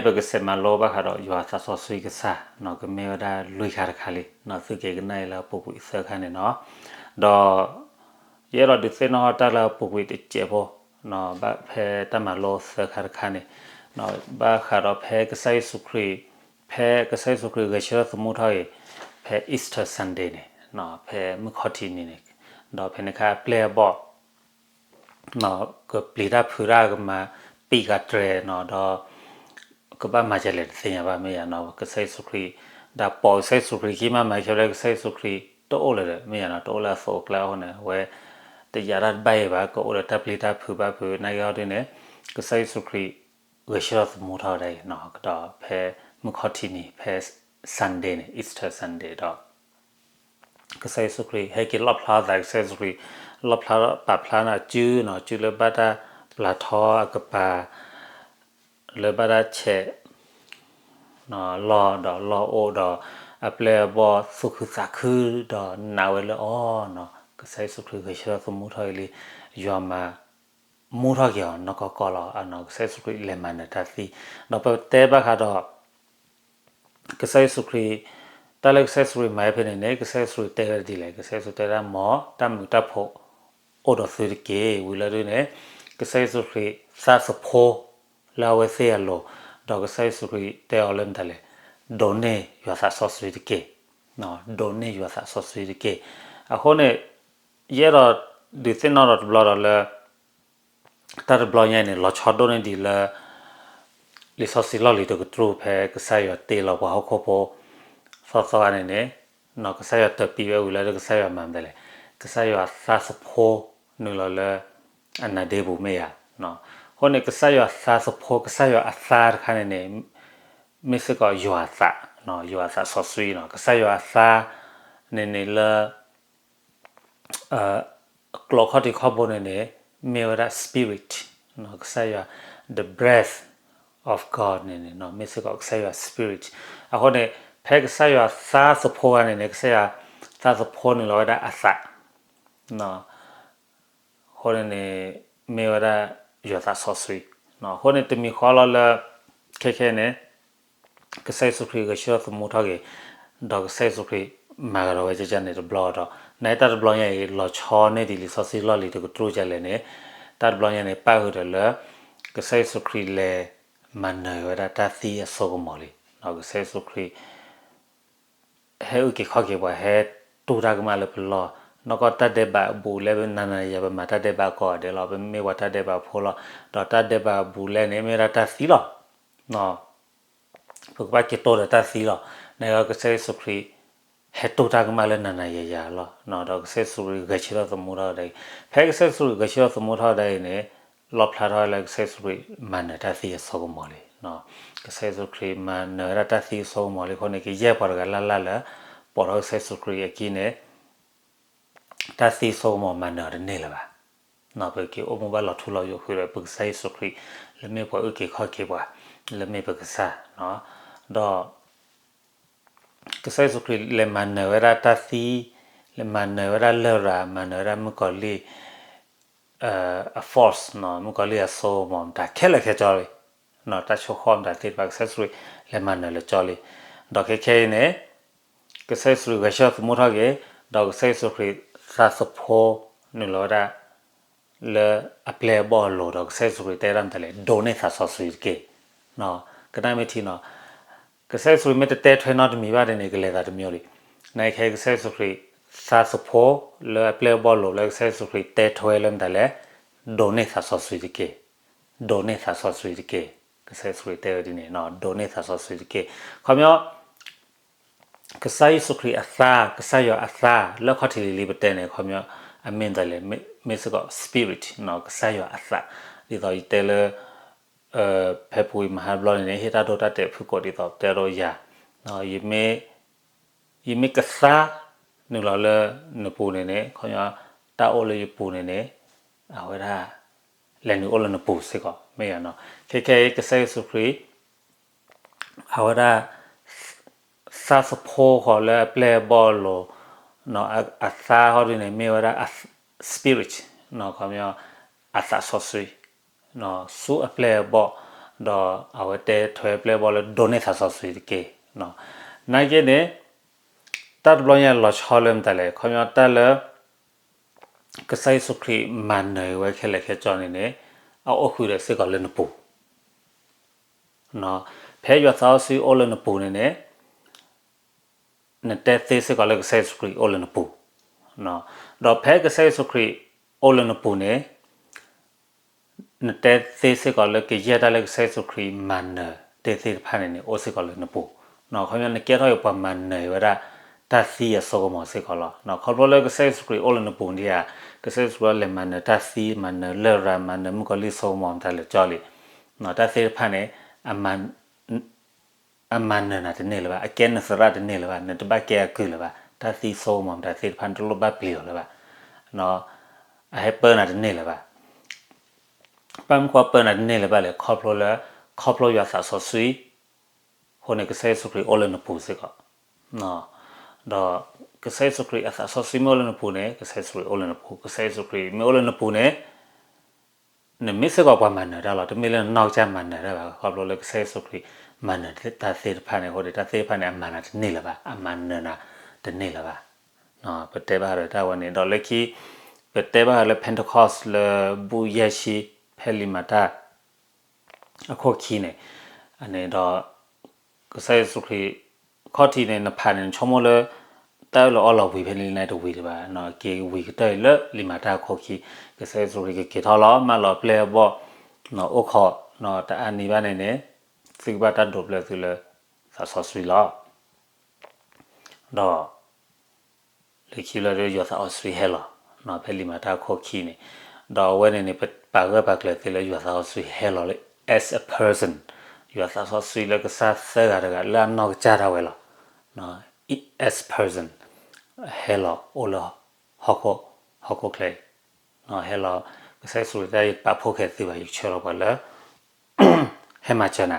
ပကစးမၤလိဘၣ်ဃးဒီးယွၤသးစီဆှံကစၢ် ကမ့ၢ်ဝဲဒၣ်လွံၢ်ခါတခါလံ သုက့ၤကနၣ်အံၤလၢအပူၤကွံာ်သၢခါန့ၣ်နီၤ. ဒီး ယအဲၣ်ဒိးဒုးသ့ၣ်နီၣ်တၢ်လၢအပူၤကွံာ်တစဲးဖိ ဘၣ်ဖဲတၢ်မၤလိသၢခါတခါန့ၣ် ဘၣ်ဃးဒီးဖဲကစၢ်ယ့ၣ်ၡူးခရံာ် ဖဲကစၢ်ယ့ၣ်ၡူးခရံာ်ဂဲၤဆၢထၢၣ်သမူထီၣ်အံၤ ဖဲ Easter Sunday န့ၣ် ဖဲမုၢ်ခီၣ်ထံးနံၤန့ၣ် ဒီးဖဲန့ၣ်အခါအပျဲၢ်အဘီၣ် ကပျံၤတၢ်ဖုးတၢ် ကမၤပံာ်ဂၤတြဲၤနီၤ ဒီး ကဘၣ်မၤဒ်လဲၣ်တသ့ၣ်ညါဘၣ် မ့ၢ်ယါနီၤ. ကစၢ်ယ့ၣ်ၡူးခရံာ် ဒ်ပိာ်ကစၢ်ယ့ၣ်ၡူးခရံာ်ခံမး မၤခဲလၢာ် ကစၢ်ယ့ၣ်ၡူးခရံာ်တအိၣ်လၢၤဒီး မ့ၢ်ယါနီၤ တအိၣ်လၢအသိးအကျါအဃိန့ၣ် အဝဲတယာ်တၢ်တဘၣ်အံၤဘၣ် ကအိၣ်ဒီးတၢ်ပျံၤတၢ်ဖုးဘၣ်ဖုး နာ်က့ဟီဒ်န့ၣ် ကစၢ်ယ့ၣ်ၡူးခရံာ် ဂဲၤဆၢထၢၣ်သမူထီၣ်ဝဲဒၣ်အံၤ ဒီးဖဲမုၢ်ခီၣ်ထံးနံၤ ဖဲ Sunday န့ၣ် Easter Sunday ဒီး ကစၢ်ယ့ၣ်ၡူးခရံာ် ဟဲက့ၤလီၣ်ဖျါအသး ကစၢ်ယ့ၣ်ၡူးခရံာ် လီၣ်ဖျါပာ်ဖျါန့ၢ်အစုနီၤ စုလၢဘၣ်တၢ်ပျၢ်ထီအကပၤ လၢဘၣ်တၢ်ဆဲး လီၢ်ဒီးလီၢ်အိၣ်ဒီး အပျဲၢ်အဘီၣ်သူၣ်ခုသးခု ဒီးနာ်ဝဲလၢအီၤနီၤ ကစၢ်ယ့ၣ်ၡူးခရံာ်ဂဲၤဆၢထၢၣ်သမူထီၣ်အံၤလံ ယွၤမၤမူထီၣ်က့ၤအီၤနီၢ်ကီၢ်ကီၢ်လီၤ. ကစၢ်ယ့ၣ်ၡူးခရံာ်လဲၤမၤနၢၤတၢ်သံ ဒီးပတဲဘၣ်ဃးဒီး ကစၢ်ယ့ၣ်ၡူးခရံာ် တၢ်လၢကစၢ်ယ့ၣ်ၡူးခရံာ်မၤဝဲဖဲန့ၣ်န့ၣ် ကစၢ်ယ့ၣ်ၡူးခရံာ်တဲဝဲဒ်လဲၣ် ကစၢ်ယ့ၣ်ၡူးတဲဒၣ် မ်တၢ်မုာ်တၢ်ဖိးအိၣ်ဒီးသုတက့ၢ် ဝံၤလၢဒ်န့ၣ် ကစၢ်ယ့ၣ်ၡူးခရံာ်သးသဖှိ လၢအဝဲသ့ၣ်အလိၤ ဒီးကစၢ်ယ့ၣ်ၡူးခရံာ်တဲအီၤလၢမတၤလဲၣ် ဒိးန့ၢ်ယွၤသးစီဆှံတက့ၢ် ဒိးန့ၢ်ယွၤသးစီဆှံတက့ၢ်. အဃိန့ၣ် ယအဲၣ်ဒိးဒုးသ့ၣ်နီၣ်ဒီးတဘျီဒီးလၢ တၢ်တဘျီညါအံၤန့ၣ် လီၤဆီဒိၣ်န့ၢ်ဒံးလၢ လံာ်စီဆှံလီၢ်လံၤတကတြူၢ် ဖဲကစၢ်ယွၤတ့လီၤပှၤဟီၣ်ခိၣ်ဖိ သီသီဂၤန့ၣ်န့ၣ် ကစၢ်ယွၤတၢၢ်ပံးဝဲဝံၤလၢ ကစၢ်ယွၤမၤမတၤလဲၣ် ကစၢ်ယွၤသးသဖှိနုာ်လီၤလၢ အနါဒ့ပူၤမ့ၢ်ယါ. အဃိန့ၣ် ကစၢ်ယွၤသးသဖှိ ကစၢ်ယွၤအသးတခါန့ၣ်န့ၣ် မ့ၢ်စ့ၢ်ကီးယွၤအသး, ယွၤအသးစီဆှံနီၤ. ကစၢ်ယွၤအသးန့ၣ်န့ၣ်လၢ ကျိာ်ခီၣ်ထံးခီၣ်ဘိန့ၣ်န့ၣ် မ့ၢ်ဝဲဒၣ် spirit, ကစၢ်ယွၤ the breath of God န့ၣ်န့ၣ် မ့ၢ်စ့ၢ်ကီးကစၢ်ယွၤ spirit. အဃိန့ၣ် ဖဲကစၢ်ယွၤသးသဖှိဂၤန့ၣ်န့ၣ် ကစၢ်ယွၤသးသဖှိနုာ်လီၤဝဲဒၣ်အသး အဃိန့ၣ်န့ၣ် မ့ၢ်ဝဲဒၣ်ယွၤသးစီဆှံ. အဃိန့ၣ် တမံၤဃီလီၤလၢ ခဲခဲန့ၣ် ကစၢ်ယ့ၣ်ၡူးခရံာ်ဂဲၤဆၢထၢၣ်သမူထီၣ်က့ၤ, ဒီးကစၢ်ယ့ၣ်ၡူးခရံာ်မၤကဒီးဝဲဒ်န့ၣ်တဘျီဒီး နတၢ်တဘျီညါအံၤ လီၤဆီန့ၢ်ဒံးလံာ်စီဆှံလီၢ်လံၤတကတြူၢ်ဒ်လဲၣ်န့ၣ်, တၢ်တဘျီညါန့ၣ် ပၣ်ဃုာ်ဒီးလၢ ကစၢ်ယ့ၣ်ၡူးခရံာ်လဲၤမၤနၢၤဝဲဒၣ်တၢ်သံအစိကမီၤလံ. ကစၢ်ယ့ၣ်ၡူးခရံာ် ဟဲအုၣ်က့ၤခီၣ်က့ၤပှၤ ဟဲတူၢ်တၢ်ကမၣ်လၢပလီၢ်, နီၢ်ကီၢ်တၢ်ဒဲးဘးအဘူးအလဲ ပနၤနၤယၤ ပမၤတၢ်ဒဲးဘးကိးဂၤဒဲးလီၤ, ပမ့ၢ်ပှၤတၢ်ဒဲးဘးဖိလီၤ. ဒီးတၢ်ဒဲးဘးအဘူးအလဲန့ၣ် မ့ၢ်ဝဲဒၣ်တၢ်သံလီၤ. ပကဘၣ်က့ၤတိၢ်ဒီးတၢ်သံလီၤ. နကစၢ်ယ့ၣ်ၡူးခရံာ် ဟဲတူၢ်တၢ်ကမၣ်လၢနၤနၤယၤယၤလီၤ. ဒီးကစၢ်ယ့ၣ်ၡူးခရံာ်ဂဲၤဆၢထၢၣ်သမူထီၣ်ဝဲဒၣ်အံၤ, ဖဲကစၢ်ယ့ၣ်ၡူးခရံာ်ဂဲၤဆၢထၢၣ်သမူထီၣ်ဝဲဒၣ်အံၤန့ၣ် လီၣ်ဖျါထီၣ်ဝဲလၢကစၢ်ယ့ၣ်ၡူးခရံာ်မၤနၢၤတၢ်သံအစိကမီၤလံ. ကစၢ်ယ့ၣ်ၡူးခရံာ်မၤနၢၤဝဲဒၣ်တၢ်သံအစိကမီၤလံအဃိန့ၣ် ကယဲၢ်ပှၤတဂၤလၢ်လၢ်လၢ ပိာ်ထီၣ်ကစၢ်ယ့ၣ်ၡူးခရံာ်အခံန့ၣ် တၢ်သံအစိကမီၤမၤနၢၤတန့ၢ်လၢၤဘၣ်. ပက့ၤအိၣ်မူဘၣ်လီၤထူလီၤယိာ်ဃုာ်ဒီးပကစၢ်ယ့ၣ်ၡူးခရံာ် လၢမ့ၢ်ပှၤအုၣ်က့ၤခီၣ်က့ၤပှၤ လၢမ့ၢ်ပကစၢ်, ဒီး ကစၢ်ယ့ၣ်ၡူးခရံာ်လဲၤမၤနၢၤဝဲဒၣ်တၢ်သံ, လဲၤမၤနၢၤဝဲဒၣ်လရာ်, မၤနၢၤဝဲဒၣ်မုၣ်ကီၤလံၢ် အ force နီၤ, မုၣ်ကီၤလံၢ်အစိကမီၤမတၤ ခဲလၢာ်ခဲဆ့လံ, တၢ်ဆိၣ်ဃီၣ်မတၤသ့ၣ်တဖၣ် ကစၢ်ယ့ၣ်ၡူးခရံာ်လဲၤမၤနၢၤလၢာ်ကၠီလံ. ဒီးခဲခဲအံၤန့ၣ် ကစၢ်ယ့ၣ်ၡူးခရံာ်ဂဲၤဆၢထၢၣ်သမူထီၣ်က့ၤ, ဒီးကစၢ်ယ့ၣ်ၡူးခရံာ်သးသဖှိနုာ်လီၤဝဲဒၣ် လၢအပျဲၢ်အဘီၣ်အလိၤဒီး ကစၢ်ယ့ၣ်ၡူးခရံာ်တဲဒၣ်မတၤလဲၣ်, ဒိးန့ၢ်သးစီဆှံတက့ၢ်. ကနၣ်မ့ၢ်ထံနီၤ, ကစၢ်ယ့ၣ်ၡူးခရံာ်မ့ၢ်တတဲထွဲနီတမံၤဘၣ်န့ၣ်န့ၣ် ကလဲၤသးတမံၤလံ. နခဲကစၢ်ယ့ၣ်ၡူးခရံာ် သးသဖှိလၢအပျဲၢ်အဘီၣ်အလိၤလၢကစၢ်ယ့ၣ်ၡူးခရံာ်တဲထွဲလၢမတၤလဲၣ်, ဒိးန့ၢ်သးစီဆှံတက့ၢ်, ဒိးန့ၢ်သးစီဆှံတက့ၢ်. ကစၢ်ယ့ၣ်ၡူးခရံာ်တဲဝဲဒ်န့ၣ်, ဒိးန့ၢ်သးစီဆှံတက့ၢ်. ခီပညီ ကစၢ်ယ့ၣ်ၡူးခရံာ်အသး, ကစၢ်ယွၤအသး လၢခီၣ်ထံးလံၤလံၤပတဲန့ၣ် ခီပညီ အမ့ၢ်မတၤလဲၣ်, မ့ၢ်စ့ၢ်ကီး spirit နီၤ, ကစၢ်ယွၤအသး. ဒ်သိးယတဲလၢ ဖဲပူၤကွံာ်မဟါတဘျီန့ၣ်န့ၣ် ဟ့ၣ်တၢ်ဒိတၢ်တဲာ်ဖုၣ်ကိာ်ဒ်သိးပတဲဒိယၤ, ယမ့ၢ်ကသါနုာ်လီၤလၢနပူၤန့ၣ်န့ၣ် ခီပညီ တၢ်အိၣ်လၢယပူၤန့ၣ်န့ၣ် အဝဲဒၣ် လဲၤနုာ်အိၣ်လၢနပူၤစ့ၢ်ကီး မ့ၢ်ယါနီၤ. ခဲခဲအံၤ ကစၢ်ယ့ၣ်ၡူးခရံာ် အဝဲဒၣ် သးသဖှိဃီၤလၢအပျဲၢ်အဘီၣ်အလိၤ, အသးဃီဒ်န့ၣ် မ့ၢ်ဝဲဒၣ် spirit နီၤ, ခီပညီ အသးစီဆှံ ဆူအပျဲၢ်အဘီၣ် ဒီးအဝဲတဲထွဲပျဲၢ်ဘီၣ်လၢဒိးန့ၢ်သးစီဆှံတက့ၢ်. နာ်က့န့ၣ် တၢ်တဘျီညါလီၤဆီလၢမတၤလဲၣ်, ခီပညီတၢ်လၢ ကစၢ်ယ့ၣ်ၡူးခရံာ်မၤနၢၤဝဲခဲလၢာ်ခဲဆ့န့ၣ်န့ၣ် အအိၣ်ဃုာ်ဒီးစ့ၢ်ကီးလၢနပူၤ, ဖဲယွၤသးစီဆှံအိၣ်လၢနပူၤန့ၣ်န့ၣ် နတဲသ့စ့ၢ်ကီးလၢကစၢ်ယ့ၣ်ၡူးခရံာ်အိၣ်လၢနပူၤ, ဒီးဖဲကစၢ်ယ့ၣ်ၡူးခရံာ်အိၣ်လၢနပူၤန့ၣ် နတဲသ့စ့ၢ်ကီးလၢကယဲၢ်တၢ်လၢကစၢ်ယ့ၣ်ၡူးခရံာ်မၤနၢၤတၢ်သ့ၣ်တဖၣ်န့ၣ်န့ၣ် အိၣ်စ့ၢ်ကီးလၢနပူၤ, ခီပညီနကဲထီၣ်အံၤပှၤမၤနၢၤဝဲဒၣ် တၢ်သံအစိကမီၤစ့ၢ်ကီးလီၤ. ခီဖျိလၢကစၢ်ယ့ၣ်ၡူးခရံာ်အိၣ်လၢနပူၤဒံးဧါ, ကစၢ်ယ့ၣ်ၡူးခရံာ်လဲၤမၤနၢၤတၢ်သံ မၤနၢၤလရာ် မၤနၢၤမုၣ်ကီၤလံၢ်စိကမီၤမတၤလဲၣ်ကၠီလံ, တၢ်သ့ၣ်တဖၣ်န့ၣ် အမၤနၢၤနၤတန့ၢ်လၢၤဘၣ်, အကဲနသရၣ်တန့ၢ်လၢၤဘၣ်, နတဘၣ်ကဲအကုၢ်လၢၤဘၣ်, တၢ်သံစိကမီၤမတၤသ့ၣ်တဖၣ် နတလိၣ်ဘၣ်ပျံၤအီၤလၢၤဘၣ်, အဟဲပၢနၤတန့ၢ်လၢၤဘၣ်. ဘၣ်မနုၤဃိပၢနၤတန့ၢ်လၢၤဘၣ်လဲၣ်, ခီဖျိလၢ ခီဖျိယွၤသးစီဆှံ အဃိန့ၣ် ကစၢ်ယ့ၣ်ၡူးခရံာ်အိၣ်လၢနပူၤစ့ၢ်ကီး, ဒီးကစၢ်ယ့ၣ်ၡူးခရံာ်အသးစီဆှံမ့ၢ်အိၣ်လၢနပူၤန့ၣ် ကစၢ်ယ့ၣ်ၡူးခရံာ်အိၣ်လၢနပူၤ, ကစၢ်ယ့ၣ်ၡူးခရံာ်မ့ၢ်အိၣ်လၢနပူၤန့ၣ် နမ့ၢ်စ့ၢ်ကီးပှၤမၤနၢၤတၢ်လီၤ, တမ့ၢ်လၢနနီၢ်ကစၢ်မၤနၢၤတၢ်ဘၣ်, ခီဖျိလၢကစၢ်ယ့ၣ်ၡူးခရံာ်မၤနၢၤတၢ်သ့ၣ်တဖၣ်န့ၣ်အဃိန့ၣ် တၢ်သ့ၣ်တဖၣ်န့ၣ်အမၤနၢၤတန့ၢ်လၢၤဘၣ်, အမၤနၢၤနၤတန့ၢ်လၢၤဘၣ်. ပတဲဘၣ်ဃးဒီးတၢ်ဝဲန့ၣ် ဒီးလၢခံ ပတဲဘၣ်ဃးလၢ Pentecost လၢဘူၣ်ယဲၢ်ဆံ ဖဲလံာ်မၤတၢ် အခိၣ်ခံန့ၣ်, န့ၣ်ဒီး ကစၢ်ယ့ၣ်ၡူးခရံာ် ခီၣ်ထံးန့ၣ် နဖးန့ၣ် နဆိကမိၣ်လၢ တၢ်အၢၣ်လီၤအီလီၤဝံၤဖဲန့ၣ်လံန့ၣ်တဝံၤလၢၤဘၣ်, က့ၤဝံၤကတၢၢ်အံၤလၢလံာ်မၤတၢ်အခိၣ်ခံ, ကစၢ်ယ့ၣ်ၡူးခရံာ်ကက့ၤထီၣ်လီၤ မၢလီၤပျဲၢ်အဘီၣ်, အိၣ်ခိး, တအါနံၤဘၣ်န့ၣ်န့ၣ် သုကဘၣ်တၢ်ဒိးဘျၢသုလၢ သးစီဆှံလီၤ. ဒီး လၢခံလၢယွၤသးစီဆှံဟဲလီၤ, ဖဲလံာ်မၤတၢ်အခိၣ်ခံန့ၣ်, ဒီးအဝဲန့ၣ်န့ၣ် ပပာ်ဂၢၢ်ပာ်ကျၢၤသ့လၢယွၤသးစီဆှံဟဲလီၤလၢ as a person, ယွၤသးစီဆှံလၢကစၢ်သၢဂၤတဂၤလၢအနီၢ်ကစၢ်ဒၣ်ဝဲလီၤ, as person, ဟဲလီၤအိၣ်လၢ ဟီၣ်ခိၣ်ချၢအံၤ, ဟဲလီၤ, ကစၢ်ယ့ၣ်ၡူးခရံာ်တဲ ယတပာ်ဖှိၣ်ခဲသုဘၣ်, ယကဆှၢလီၤပှၤလၢ ဟဲမၤစၢၤနၤ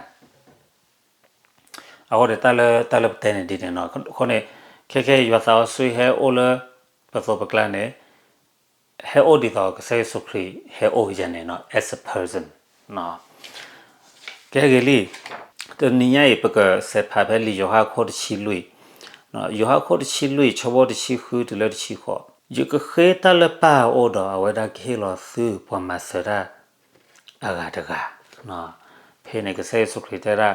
အဃိန့ၣ် တၢ်လၢ တၢ်လၢပတဲန့ၣ်ဒ်န့ၣ်နီၤ, အဃိန့ၣ် ခဲခဲအံၤ ယွၤသးစီဆှံဟဲအိၣ်လၢ ပသိးပကျါန့ၣ် ဟဲအိၣ်ဒ်သိးကစၢ်ယ့ၣ်ၡူးခရံာ်ဟဲအိၣ်ကယၤန့ၣ်နီၤ, as a person. ကဲဂ့ၤလံ, တနံၤညါအံၤ ပကစးဖးဖဲလံာ်ယိၤဟၣ်အခိၣ်တဆံလွံၢ်, ယိၤဟၣ်အခိၣ်တဆံလွံၢ် ဆၢဖိတဆံဃုတုၤလၢတဆံဃိး, ယကဃ့တၢ်လၢပၢ်အအိၣ်ဒီး အဝဲဒၣ်ကဟ့ၣ်လီၤသုပှၤမၤစၢၤတၢ် အဂၤတဂၤ. ဖဲန့ၣ် ကစၢ်ယ့ၣ်ၡူးခရံာ်တဲဒၣ်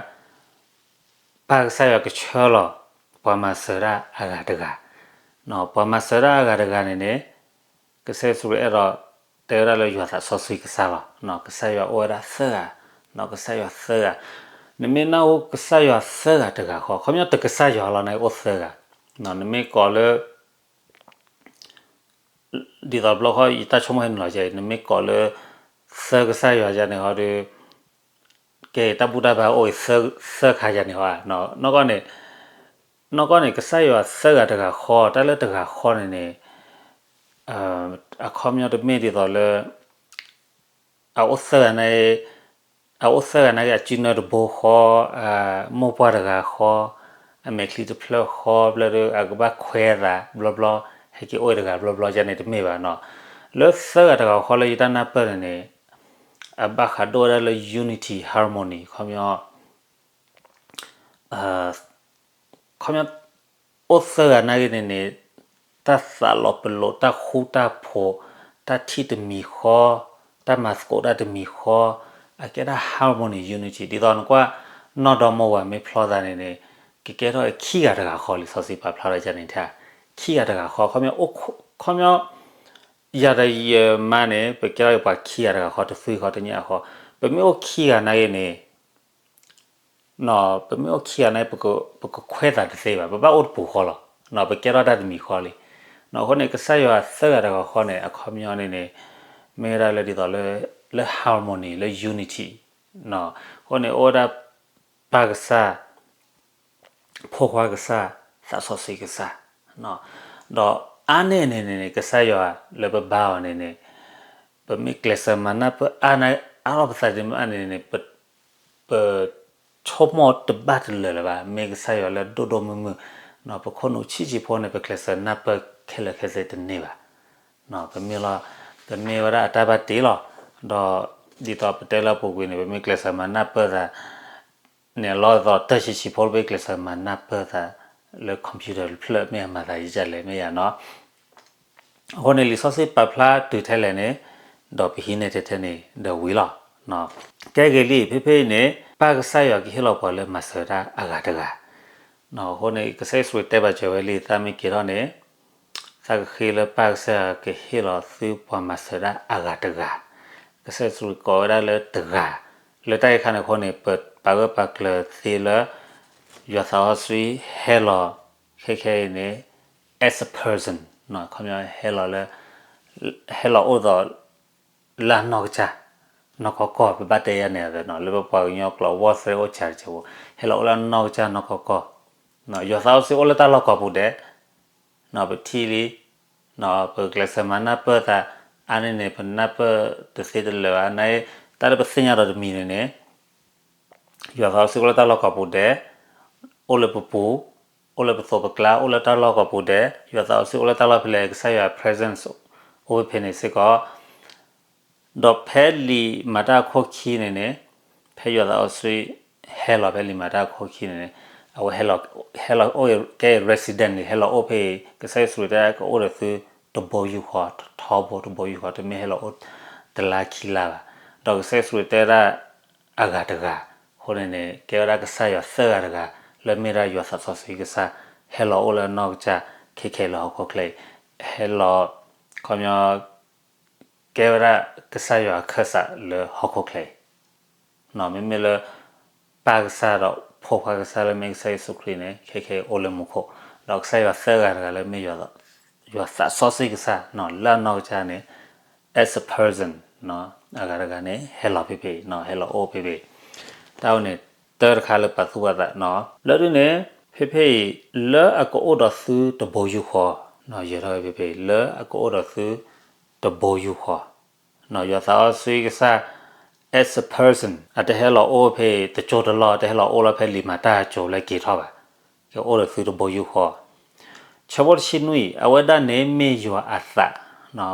ပၢ်ကစၢ်ယွၤကဆှၢလီၤ ပှၤမၤစၢၤတၢ်အဂၤတဂၤ. ပှၤမၤစၢၤတၢ်အဂၤတဂၤန့ၣ်န့ၣ် ကစၢ်ယ့ၣ်ၡူးခရံာ်အဲၣ်ဒိးတဲဝဲဒၣ်လၢယွၤသးစီဆှံကစၢ်လီၤ. ကစၢ်ယွၤအိၣ်ဝဲဒၣ်သၢဂၤ, ကစၢ်ယွၤသၢဂၤ, နမ့ၢ်နၢ်ဟူကစၢ်ယွၤသၢဂၤတဂၤဃီ, ခီပညီတကစၢ်ယွၤလီၤန့ၣ်အိၣ်သၢဂၤ, နမ့ၢ်ကိးလၢ ဒ်သိးတဘျီဃီ ယတၢ်ဆိကမိၣ်ဟဲနုာ်လီၤယၤအံၤ နမ့ၢ်ကိးလၢ သၢကစၢ်ယွၤယၤန့ၣ်ဟီဒီး ကဲတၢ်ဘူၣ်တၢ်ဘါအိၣ်အံၤ သၢခါယၤန့ၣ်ဟီဧါ, နီၢ်ကီၢ်န့ၣ် နီၢ်ကီၢ်န့ၣ် ကစၢ်ယွၤသၢဂၤတဂၤဃီ, တၢ်လၢတဂၤဃီန့ၣ်န့ၣ် အခီပညီတမ့ၢ်ဒ်သိးလၢ အအိၣ်သၢဂၤန့ၣ် အအိၣ်သၢဂၤန့ၣ် အစုနၢတဘိဃီ, မိၢ်ပှၢ်တဂၤဃီ, အမဲာ်ချံတဖျၢၣ်ဃီ, ဘျီဒီး အကဘၣ်ခွဲးအသးဘျီဘျီ, ဟဲက့ၤအိၣ်တဂၤဘျီဘျီ ယၤန့ၣ်တမ့ၢ်ဘၣ်နီၤ. လၢသၢဂၤတဂၤဃီလၢယတၢ်နၢ်ပၢၢ်န့ၣ်န့ၣ် အဘၣ်ဃးဒိၣ်ဝဲဒၣ်လၢ unity harmony ခီပညီ ခီပညီ အိၣ်သၢဂၤနာ်က့န့ၣ်န့ၣ် တၢ်သးလီၤပလိာ် တၢ်ဃူတၢ်ဖိး တၢ်ထံၣ်တမံၤဃီ တၢ်မၤသကိးတၢ်တမံၤဃီ အကဲဒၣ် harmony unity ဒ်သိးနကွၢ် နီၢ်ဒီမါဝၤမ့ၢ်ဖျီသးန့ၣ်န့ၣ် ကကဲထီၣ်ခံဂၤတဂၤဃီလံ စီဆှံပာ်ဖျါထီၣ်ယၤန့ၣ် ခံဂၤတဂၤဃီ ခီပညီ ခီပညီ ယၤဒီးယမါန့ၣ် ပကဲထီၣ်ပှၤခံဂၤတဂၤဃီ တသွံၣ်ဃီတညၣ်ဃီ ပမ့ၢ်အိၣ်ခံဂၤနာ်က့န့ၣ် ပမ့ၢ်အိၣ်ခံဂၤန့ၣ် ပကခွဲးသးတသ့ဘၣ်, ပဘၣ်အိၣ်တပူၤဃီလီၤ, ပကဲထီၣ်တၢ်တမံၤဃီလံ. အဃိန့ၣ် ကစၢ်ယွၤသၢဂၤတဂၤဃီန့ၣ် အခီပညီန့ၣ်န့ၣ် မ့ၢ်ဝဲဒၣ်လၢဒ်သိးလၢ လၢ harmony လၢ unity. အဃိန့ၣ် အိၣ်ဝဲဒၣ် ပၢ်ကစၢ် ဖိခွါကစၢ် သးစီဆှံကစၢ်, ဒီးအါန့ၢ်န့ၣ်န့ၣ် ကစၢ်ယွၤလၢပဘါအီၤန့ၣ်န့ၣ် ပမ့ၢ်ကျဲးစၢးမၤနၢ်ပၢၢ်အါန့ၢ်အါထီၣ်ပသးဒ်န့ၣ်န့ၣ် ပဆိကမိၣ်တဘၣ်တလၢာ်လၢၤဘၣ်, မ့ၢ်ကစၢ်ယွၤလၢဒိၣ်ဒိၣ်မုၢ်မုၢ်, ပခိၣ်နူာ်ဆံးဆံးဖိန့ၣ် ပကျဲးစၢးနၢ်ပၢၢ်ခဲလၢာ်ခဲဆ့တန့ၢ်ဘၣ်. ပမ့ၢ်လီၤ, ပမ့ၢ်ဝဲဒၣ်အတၢ်ဘၣ်တ့လီၤ. ဒီး ဒ်သိးပတဲလၢအပူၤကွံာ်န့ၣ် ပမ့ၢ်ကျဲးစၢးမၤနၢ်ပၢၢ်သး န့ၣ်လီၤသိး တၢ်ဆံးဆံးဖိလၢပကျဲးစၢးမၤနၢ်ပၢၢ်သး လၢ computer တဖျၢၣ် မ့ၢ်အမၤသးယကလဲၣ် မ့ၢ်ယၤနီၤ. အဃိန့ၣ် လံာ်စီဆှံပာ်ဖျါတုၤထဲလဲၣ်န့ၣ် ဒီးပဟံးန့ၢ်ထဲထဲန့ၣ်ဒီးဝံၤလီၤ. ကဲဂ့ၤလံ ဖဲဖဲအံၤန့ၣ် ပၢ်ကစၢ်ယွၤကဟ့ၣ်လီၤပှၤလၢမၤစၢၤတၢ်အဂၤတဂၤ. အဃိန့ၣ် ကစၢ်ယ့ၣ်ၡူးခရံာ်တဲဘၣ်စၢၤဝဲလံ သးမ့ၢ်က့ၤထီၣ်န့ၣ် သးကဃ့လၢပၢ်ကစၢ်ယွၤကဟ့ၣ်လီၤသုပှၤမၤစၢၤတၢ်အဂၤတဂၤ. ကစၢ်ယ့ၣ်ၡူးခရံာ်ကိးဝဲဒၣ်လၢတဂၤ, လၢတၢ်အံၤအခါန့ၣ်အဃိန့ၣ် ပပာ်ဂၢၢ်ပာ်ကျၢၤသ့လၢ ယွၤသးစီဆှံဟဲလီၤ ခဲခဲအံၤန့ၣ် as a person ခီပညီဟဲလီၤလၢ ဟဲလီၤအိၣ်သိး လၢအနီၢ်ကစၢ် နီၢ်ကီၢ်ကီၢ် ပဘၣ်တဲယၤန့ၣ်နီၤ လၢပပှၤကညီကျိာ် ဝီၢ်သရဲအိၣ်စၢ်တစဲးဖိ ဟဲလီၤအိၣ်လၢအနီၢ်ကစၢ်နီၢ်ကီၢ်ကီၢ်, ယွၤသးစီဆှံအိၣ်လၢတၢ်လီၢ်ကိးပူၤဒဲး, ပထံၣ်လံ, ပကျဲးစၢးမၤနၢ်ပၢၢ်သး အါန့ၢ်န့ၣ် ပနၢ်ပၢၢ်တသ့တလၢာ်ဘၣ် နတၢ်လၢပသ့ၣ်ညါဒီးတမံၤန့ၣ်န့ၣ် ယွၤသးစီဆှံအိၣ်လၢတၢ်လီၢ်ကိးပူၤဒဲး, အိၣ်လၢပပူၤ, အိၣ်လၢပသိးပကျါ အိၣ်လၢတၢ်လီၢ်ကိးပူၤဒဲး, ယွၤသးစီဆှံအိၣ်လၢတၢ်လီၢ်ဖဲလဲၣ် ကစၢ်ယွၤ presence အိၣ်ဖဲန့ၣ်စ့ၢ်ကီး, ဒီးဖဲလံာ်မၤတၢ်အခိၣ်ခံန့ၣ်န့ၣ်, ဖဲယွၤသးစီဆှံ ဟဲလီၤဖဲလံာ်မၤတၢ်အခိၣ်ခံန့ၣ်န့ၣ်, အဝဲဟဲလီၤအိၣ်ကဲ resident န့ၣ် ဟဲလီၤအိၣ်ဖဲအံၤ ကစၢ်ယ့ၣ်ၡူးခရံာ်တဲကအိၣ်ဒီးသုတဘိယူၢ်ဃီ ထီဘိတဘိယူၢ်ဃီ တမ့ၢ်ဟဲလီၤအိၣ်တလါခံလါဘၣ်. ဒီးကစၢ်ယ့ၣ်ၡူးခရံာ်တဲဒၣ် အဂၤတဂၤ, အဃိန့ၣ်န့ၣ် ကဲဝဲဒၣ်ကစၢ်ယွၤသၢဂၤတဂၤ လၢမ့ၢ်ဒၣ်ယွၤသးစီဆှံကစၢ် ဟဲလီၤအိၣ်လၢအနီၢ်ကစၢ် ခဲခဲလၢဟီၣ်ခိၣ်ချၢအံၤ, ဟဲလီၤ ခီပညီ ကဲဝဲဒၣ်ကစၢ်ယွၤအခၢၣ်စးလၢဟီၣ်ခိၣ်ချၢအံၤ, မ့မ့ၢ်လၢ ပၢ်ကစၢ်ဒီးဖိခွါကစၢ်လၢမ့ၢ်ကစၢ်ယ့ၣ်ၡူးခရံာ်န့ၣ် ခဲခဲအံၤအိၣ်လၢမူခိၣ်, ဒီးကစၢ်ယွၤသၢဂၤတဂၤလၢမ့ၢ် ယွၤသးစီဆှံကစၢ် လၢအနီၢ်ကစၢ်န့ၣ် as a person အဂၤတဂၤန့ၣ် ဟဲလီၤဖဲဖဲအံၤ ဟဲလီၤအိၣ်ဖဲဖဲအံၤ, တၢ်ဝဲန့ၣ် တၢ်တခါလၢပာ်သူၣ်ပာ်သး, လၢဒ်န့ၣ် ဖဲဖဲအံၤ လၢအကအိၣ်ဒီးသုတဘိယူၢ်ဃီ, ယဲၤထီၣ်ဖဲဖဲအံၤ လၢအကအိၣ်ဒီးသုတဘိယူၢ်ဃီ, ယွၤသးစီဆှံကစၢ် as a person အတဟဲလီၤအိၣ်ဖဲအံၤ တကၠိတလီၢ် တဟဲလီၤအိၣ်လၢဖဲလံာ်မၤတၢ်အစိၤလၢက့ၤထီၣ်ဘၣ်, ကအိၣ်ဒီးသုတဘိယူၢ်ဃီ, ဆၢဖိတဆံနွံ, အဝဲဒၣ်န့ၣ်မ့ၢ်ယွၤအသး,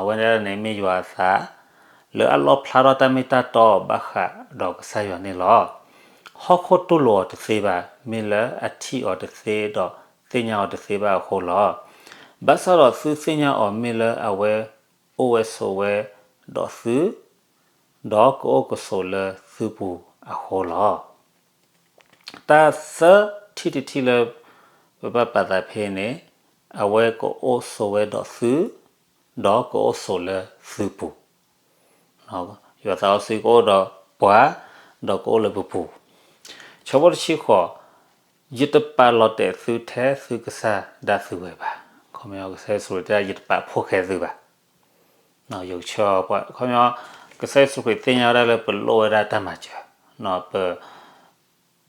အဝဲဒၣ်န့ၣ်မ့ၢ်ယွၤအသး လၢအလီၣ်ဖျါထီၣ်တၢ်မ့ၢ်တၢ်တီဘၣ်ဃးဒီးကစၢ်ယွၤန့ၣ်လီၤ. ဟီၣ်ခိၣ်တူၢ်လိာ်အီၤတသ့ဘၣ်, မ့ၢ်လၢအထံၣ်အီၤတသ့ဒီးသ့ၣ်ညါအီၤတသ့ဘၣ်အဃိလီၤ. ဘၣ်ဆၣ်ဒီးသုသ့ၣ်ညါအီၤမ့ၢ်လၢအဝဲအိၣ်ဝဲဆိးဝဲဒီးသု, ဒီးကအိၣ်ကဆိးလၢသုပူၤအဃိလီၤ. တၢ်သၢထံၣ်တထံၣ်လၢ ပဘၣ်ပာ်သးဖဲန့ၣ်, အဝဲကအိၣ်ဆိးဝဲဒီးသု, ဒီးကအိၣ်ဆိးလၢသုပူၤ, ယွၤသးစီဆှံကအိၣ်ဒီးပှၤ, ဒီးကအိၣ်လၢပပူၤ, ဆၢဖိတဆံဃိး, ယတပာ်လီၤတဲာ်သုထဲသုကစၢ်ဒၣ်သုဝဲဘၣ်, ခီပညီကစၢ်ယ့ၣ်ၡူးခရံာ်တဲ ယတပာ်ဖှိၣ်ဃဲသုဘၣ်, ယကဆှၢပှၤ, ခီပညီ ကစၢ်ယ့ၣ်ၡူးခရံာ်သ့ၣ်ညါဝဲဒၣ်လၢပလိၣ်ဝဲဒၣ်တၢ်မၤစၢၤ,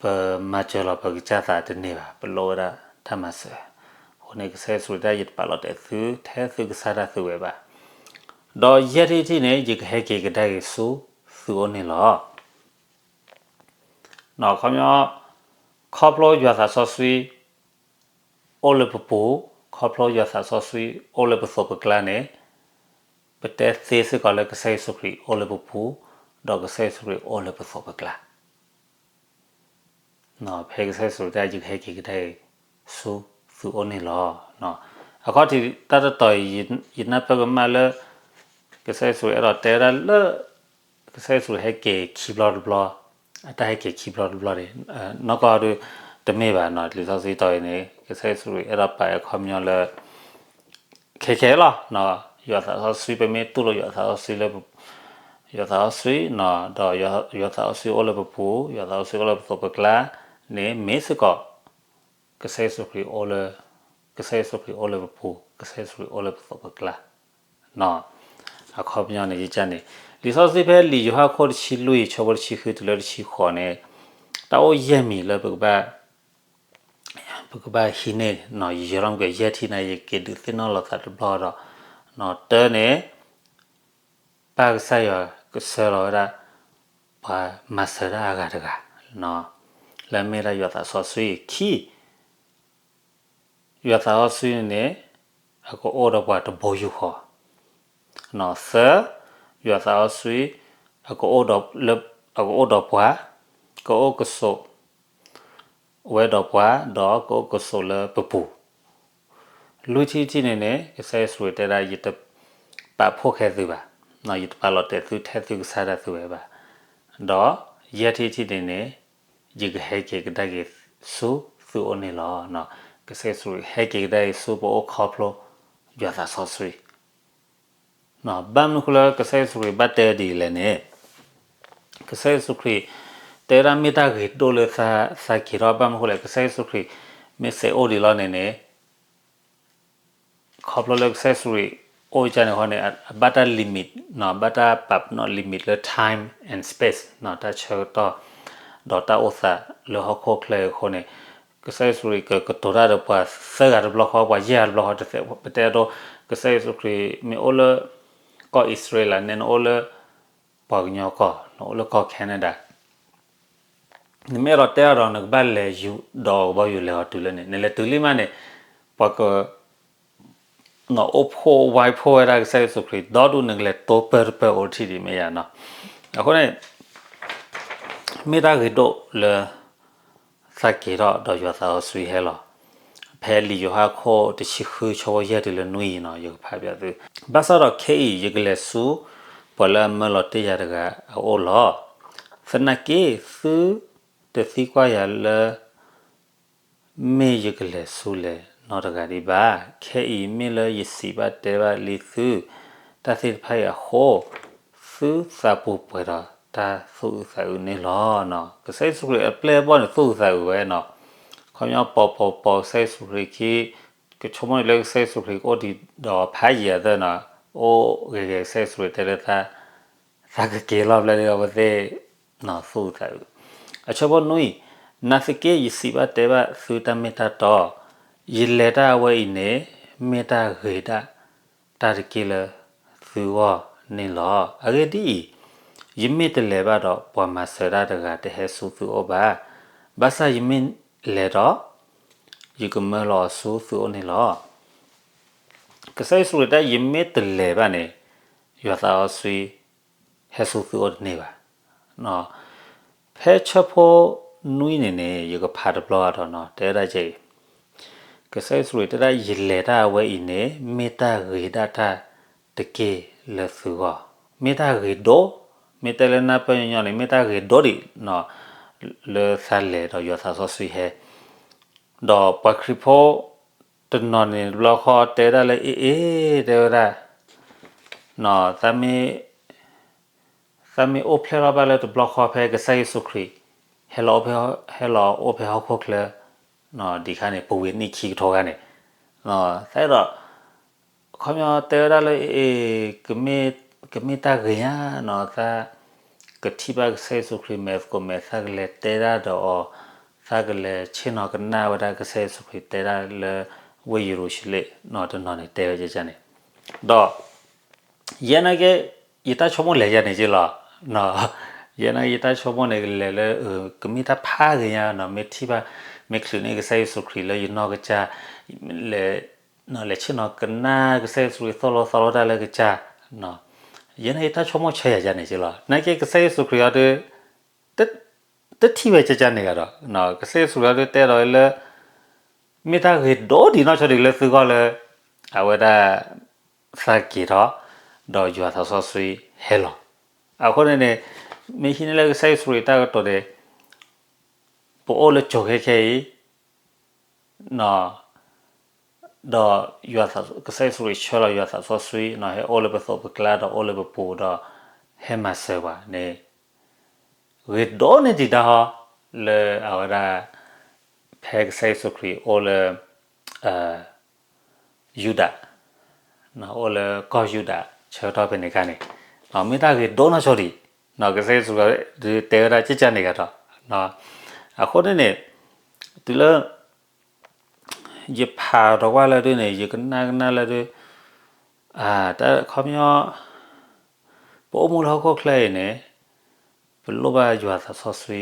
ပမၤစၢၤလီၤပကစၢ်သးတန့ၢ်ဘၣ်, ပလိၣ်ဝဲဒၣ်တၢ်မၤစၢၤ, အဃိန့ၣ် ကစၢ်ယ့ၣ်ၡူးခရံာ်တဲ ယတပာ်လီၤတဲာ်သုထဲသုကစၢ်ဒၣ်သုဝဲဘၣ်, ဒီးယဲၢ်ထံၣ်တထံၣ်န့ၣ် ယကဟဲက့ၤကဒါက့ၤဆူသုအိၣ်န့ၣ်လီၤ. ခီပညီ, ခီဖျိယွၤသးစီဆှံ အိၣ်လၢပပူၤ, ခီဖျိယွၤသးစီဆှံအိၣ်လၢပသိးပကျါန့ၣ်, ပတဲသ့စ့ၢ်ကီးလၢကစၢ်ယ့ၣ်ၡူးခရံာ်အိၣ်လၢပပူၤ, ဒီးကစၢ်ယ့ၣ်ၡူးခရံာ်အိၣ်လၢပသိးပကျါ, ဖဲကစၢ်ယ့ၣ်ၡူးခရံာ်တဲ ယကဟဲက့ၤကဒါက့ၤဆူသုအိၣ်န့ၣ်လီၤ. အခီၣ်ထံးတၢ်တတီၤအံၤ ယနၢ်ပၢၢ်ကမၣ်လၢ ကစၢ်ယ့ၣ်ၡူးအဲၣ်ဒိးတဲဝဲဒၣ်လၢ ကစၢ်ယ့ၣ်ၡူးဟဲက့ၤခံဘျီတဘျီ, အတၢ်ဟဲက့ၤခံဘျီတဘျီန့ၣ်, နီၢ်ကီၢ်ဒုးတမ့ၢ်ဘၣ်နီၤ, လံာ်စီဆှံတီၤအံၤန့ၣ် ကစၢ်ယ့ၣ်ၡူးအဲၣ်ဒိးပာ်အခီပညီလၢ ခဲခဲလီၤ, ယွၤသးစီဆှံ ပမ့ၢ်တူၢ်လိာ်ယွၤသးစီဆှံလၢ ယွၤသးစီဆှံ, ဒီးယွၤသးစီဆှံအိၣ်လၢပပူၤ, ယွၤသးစီဆှံအိၣ်လၢပသိးပကျါန့ၣ် မ့ၢ်စ့ၢ်ကီး ကစၢ်ယ့ၣ်ၡူးခရံာ်အိၣ်လၢ, ကစၢ်ယ့ၣ်ၡူးခရံာ်အိၣ်လၢပပူၤ, ကစၢ်ယ့ၣ်ၡူးခရံာ်အိၣ်လၢပသိးပကျါ, အခီပညီန့ၣ် ယကန့ၣ်, လံာ်စီဆှံဖဲလံာ်ယိၤဟၣ်ခိၣ်တဆံလွံၢ် ဆၢဖိတဆံဃုတုၤလၢတဆံဃိးန့ၣ်, တၢ်အိၣ်ယဲၢ်မံၤလၢပကဘၣ် ပကဘၣ်ဟံးန့ၢ်, ယယီၤထီၣ်မ့ၢ်ကယဲၢ်ထံၣ်န့ၣ် ယက့ၤဒုးသ့ၣ်နီၣ်လီၤသးတဘျီဒီး, တၢ်န့ၣ် ပၢ်ကစၢ်ယွၤကဆှၢလီၤဝဲဒၣ် ပှၤမၤစၢၤတၢ်အဂၤတဂၤ, လၢအမ့ၢ်ဒၣ်ယွၤသးစီဆှံ, ခံ ယွၤသးစီဆှံန့ၣ် အကအိၣ်ဒီးပှၤတဘိယူၢ်ဃီ, သၢ ယွၤသးစီဆှံ အကအိၣ်ဒီးပှၤ, ကအိၣ်ကဆိးဝဲဒီးပှၤ, ဒီးကအိၣ်ကဆိးလၢပပူၤ. လွံၢ်ထံၣ်တထံၣ်န့ၣ်န့ၣ် ကစၢ်ယ့ၣ်ၡူးခရံာ်တဲဒၣ် ယတပာ်ဖှိၣ်ဃဲသုဘၣ်, ယတပာ်လီၤတဲာ်သုထဲသုကစၢ်ဒၣ်သုဝဲဘၣ်. ဒီးယဲၢ်ထံၣ်တထံၣ်န့ၣ်န့ၣ် ယကဟဲက့ၤကဒါက့ၤဆူသုအိၣ်န့ၣ်လီၤ. ကစၢ်ယ့ၣ်ၡူးခရံာ်ဟဲက့ၤကဒါက့ၤဆူပအိၣ်ခီဖျိယွၤသးစီဆှံ ဘၣ်မနုၤဃိလၢကစၢ်ယ့ၣ်ၡူးခရံာ်ဘၣ်တဲဒ်လဲၣ်န့ၣ်, ကစၢ်ယ့ၣ်ၡူးခရံာ် တဲဝဲဒၣ်မ့ၢ်တၢ်ဂ့ၤဒိၣ်လၢသးက့ၤထီၣ်, ဘၣ်မနုၤဃိလဲၣ်, ကစၢ်ယ့ၣ်ၡူးခရံာ် မ့ၢ်စဲးအိၣ်ဒံးလီၤန့ၣ်န့ၣ်, ခီဖျိလၢကစၢ်ယ့ၣ်ၡူးခရံာ်အိၣ်ကန့ၣ်ဃီန့ၣ် အဘၣ်တၢ် limit, ဘၣ်တၢ်ပာ်ပနီၣ် limit လၢ time and space, တၢ်ဆၢကတီၢ် ဒီးတၢ်အိၣ်သးလၢဟီၣ်ခိၣ်ချၢအံၤအဃိန့ၣ်, ကစၢ်ယ့ၣ်ၡူးခရံာ်ကကတိၤတၢ်ဒီးပှၤသၢဂၤတဘျီဃီ, ပှၤယဲၢ်ဂၤတဘျီဃီ, တသ့, ပတဲအဒိ, ကစၢ်ယ့ၣ်ၡူးခရံာ်မ့ၢ်အိၣ်လၢ ကီၢ်အံၣ်စရ့လးန့ၣ် နအိၣ်လၢ ပှၤကညီကီၢ်, နအိၣ်လၢကီၢ် Canada, နမ့ၢ်အဲၣ်ဒိးတဲအီၤဒီး နကဘၣ်လဲၤယူၤဒီးကဘီယူၤလဲၤအီၤတုၤလၢန့ၣ်, နလဲၤတုၤလံမးန့ၣ်, ပှၤက အိၣ်ဖှိၣ်ဝါဖှိၣ်ဝဲဒၣ်ကစၢ်ယ့ၣ်ၡူးခရံာ်, ဒီဒူၣ်နကလဲၤတိပၢတပၢအိၣ်တထံၣ်ဒံးမ့ၢ်ယါနီၤ. အဃိန့ၣ် မ့ၢ်တၢ်ဂ့ၤဒိၣ်လၢ သးက့ၤထီၣ်ဒီးယွၤသးစီဆှံဟဲလီၤ. ဖဲလံာ်ယိၤဟၣ်ခိၣ်တဆံဃုဆၢဖိယဲၢ်တုၤလၢနွံအံၤနီၤ ယကဖးဘၣ်သု, ဘၣ်ဆၣ်ဒီးခဲအံၤ ယကလဲၤဆူ ပှၤလၢအမၢလီၤတ့ၢ်ယၤတဂၤအအိၣ်လီၤ. သနာ်က့ သုတသံကွၢ်ယၤလၢ မ့ၢ်ယကလဲၤဆူလဲၣ်နီတဂၤဒံးဘၣ်. ခဲအံၤမ့ၢ်လၢယစံးဘၣ်တဲဘၣ်လံသု တၢ်သ့ၣ်တဖၣ်အံၤအဃိ, သုသးပူၤပှဲၤဒီးတၢ်သူၣ်အုးသးအုးန့ၣ်လီၤ. ကစၢ်ယ့ၣ်ၡူးခရံာ်အပျဲၢ်အဘီၣ်န့ၣ် သူၣ်အုးသးအုးဝဲနီၤ. ခီပညီ ပိာ်ပိာ်ပိာ်ကစၢ်ယ့ၣ်ၡူးခရံာ်ခံ, ကဆိကမိၣ်န့ၣ်လၢကစၢ်ယ့ၣ်ၡူးခရံာ်ကအိၣ်ဒံးဒီးဖးယံာ်အသၢနီၤ, အိၣ်ဂ့ၤဂ့ၤ ကစၢ်ယ့ၣ်ၡူးခရံာ်တဲလၢ သးကက့ၤလီၤဘျဲၣ်လံအဝဲသ့ၣ် သူၣ်အုးသးအုး. အဆၢဖိနွံ, နာ်သက့ ယစံးဘၣ်တဲဘၣ်သုတၢ်မ့ၢ်တၢ်တီ, ယလဲၤတၢ်အဝဲအံၤန့ၣ် မ့ၢ်တၢ်ဂ့ၤဒၣ်တၢ်တက့ၢ်လၢသုဂီၢ်န့ၣ်လီၤ. အဂ့ၢ်ဒ်အံၤ, ယမ့ၢ်တလဲၤဘၣ်ဒီး ပှၤမၤစၢၤတၢ်တဂၤတဟဲဆူသုအိၣ်ဘၣ်. ဘၣ်ဆၣ်ယမ့ၢ်လဲၤဒီး ယကမၢလီၤအီၤဆူသုအိၣ်န့ၣ်လီၤ. ကစၢ်ယ့ၣ်ၡူးခရံာ်တဲ ယမ့ၢ်တလဲၤဘၣ်န့ၣ် ယွၤသးစီဆှံ ဟဲဆူသုအိၣ်တန့ၢ်ဘၣ်. ဖဲဆၢဖိနွံန့ၣ်န့ၣ် ယကဖးတဘျီအါထီၣ်နီၤ, တဲဝဲဒၣ်ကဲအံၤ, ကစၢ်ယ့ၣ်ၡူးခရံာ်တဲဒၣ် ယလဲၤတၢ်အဝဲအံၤန့ၣ် မ့ၢ်တၢ်ဂ့ၤဒၣ်တၢ်တက့ၢ်လၢသုဂီၢ်, မ့ၢ်တၢ်ဂ့ၤဒိၣ်, မ့ၢ်တဲလၢနၢ်ပၢၢ်ညီညီန့ၣ် မ့ၢ်တၢ်ဂ့ၤဒိၣ်ဒံး လၢသးလဲၤဒီးယွၤသးစီဆှံဟဲ ဒီးပှၤခရံာ်ဖိတနီၤန့ၣ်တဘျီဃီတဲဝဲဒၣ်လၢ အ့ၣ်အ့ၣ် တဲဝဲဒၣ်, သးမ့ၢ်အိၣ်ဖျဲၣ်ထီၣ်ဘၣ်လၢတဘျီဃီဖဲကစၢ်ယ့ၣ်ၡူးခရံာ် ဟဲလီၤအိၣ်ဖဲဟီၣ်ခိၣ်ချၢ ဒံးခါန့ၣ် ပူၤကွံာ်နံၣ်ခံကထိခါန့ၣ်, သးဒီး ခီပညီတဲဝဲဒၣ်လၢ အ့ၣ် ကမ့ၢ်တၢ်ဂ့ၤညါနီၤ, သးကထံၣ်ဘၣ်ကစၢ်ယ့ၣ်ၡူးခရံာ်မဲာ်သကိးမဲာ်, သးကလဲၤတဲတၢ်ဒီးအီၤ, သးကလဲၤဆ့ၣ်နီၤကနၣ်ဝဲဒၣ်ကစၢ်ယ့ၣ်ၡူးခရံာ်တဲတၢ်လၢဝ့ၢ်ယရူၤၡလ့ၣ်နီၤ, တနီၤန့ၣ်တဲဝဲဒ်န့ၣ်, ဒီး ယဲနာ်က့ ယတၢ်ဆိကမိၣ်လဲၤယၤန့ၣ်က့လီၤ. ယဲနာ်က့ ယတၢ်ဆိကမိၣ်န့ၣ်ကလဲၤလၢ ကမ့ၢ်တၢ်ဖးဂ့ၤညါနီၤ, မ့ၢ်ထံၣ်ဘၣ် မ့ၢ်ချုးန့ၢ်ကစၢ်ယ့ၣ်ၡူးခရံာ်လၢယနီၢ်ကစၢ်, လဲၤဆ့ၣ်နီၤကနၣ်ကစၢ်ယ့ၣ်ၡူးခရံာ်သိၣ်လိသီလိတၢ်လၢကစၢ်, ယဲနာ်က့ ယတၢ်ဆိကမိၣ်ဆၢယၤယၤန့ၣ်က့လီၤ. နာ်က့ ကစၢ်ယ့ၣ်ၡူးခရံာ်အီၤဒီး တထံၣ်ဝဲကကန့ၣ်ဂၤဒီး, ကစၢ်ယ့ၣ်ၡူးခရံာ်အီၤဒီးတဲဒီးလၢ မ့ၢ်တၢ်ဂ့ၤဒိၣ်ဒံးနီၢ်ဆိဒံးလၢသုဂီၢ်လၢ အဝဲဒၣ် သးက့ၤထီၣ် ဒီးယွၤသးစီဆှံဟဲလီၤ. အဃိန့ၣ်န့ၣ် မ့ၢ်ဟံးန့ၢ်လၢကစၢ်ယ့ၣ်ၡူးခရံာ်တၢ်ကတိၤန့ၣ် ပအိၣ်လၢကၠိၤခဲခဲအံၤ ဒီး ကစၢ်ယ့ၣ်ၡူးခရံာ်ဆှၢလီၤယွၤသးစီဆှံ ဟဲအိၣ်လၢပသိးပကျါဒီးအိၣ်လၢပပူၤဒီး ဟဲမၤစၢၤပှၤန့ၣ် ဂ့ၤဒိၣ်န့ၢ်ဒံးတၢ်ဟီ လၢအဝဲဒၣ် ဖဲကစၢ်ယ့ၣ်ၡူးခရံာ်အိၣ်လၢ ယူဒၤ, အိၣ်လၢကီၢ်ယူဒၤ ဆၢကတီၢ်ဖဲန့ၣ်အခါန့ၣ် မ့ၢ်တၢ်ဂ့ၤဒိၣ်နီၢ်ဆိဒံး ကစၢ်ယ့ၣ်ၡူးခရံာ်တဲဝဲဒၣ်ကကန့ၣ်ဂၤဒီး အဃိန့ၣ်န့ၣ် တုၤလၢ ယဖးဒီးကွၢ်လၢဒုန့ၣ် ယကနၣ်ကနၣ်လၢဒု တၢ်ခီပညီ ပအိၣ်မူလၢဟီၣ်ခိၣ်ချၢအံၤန့ၣ် ပလိၣ်ဘၣ်ယွၤသးစီ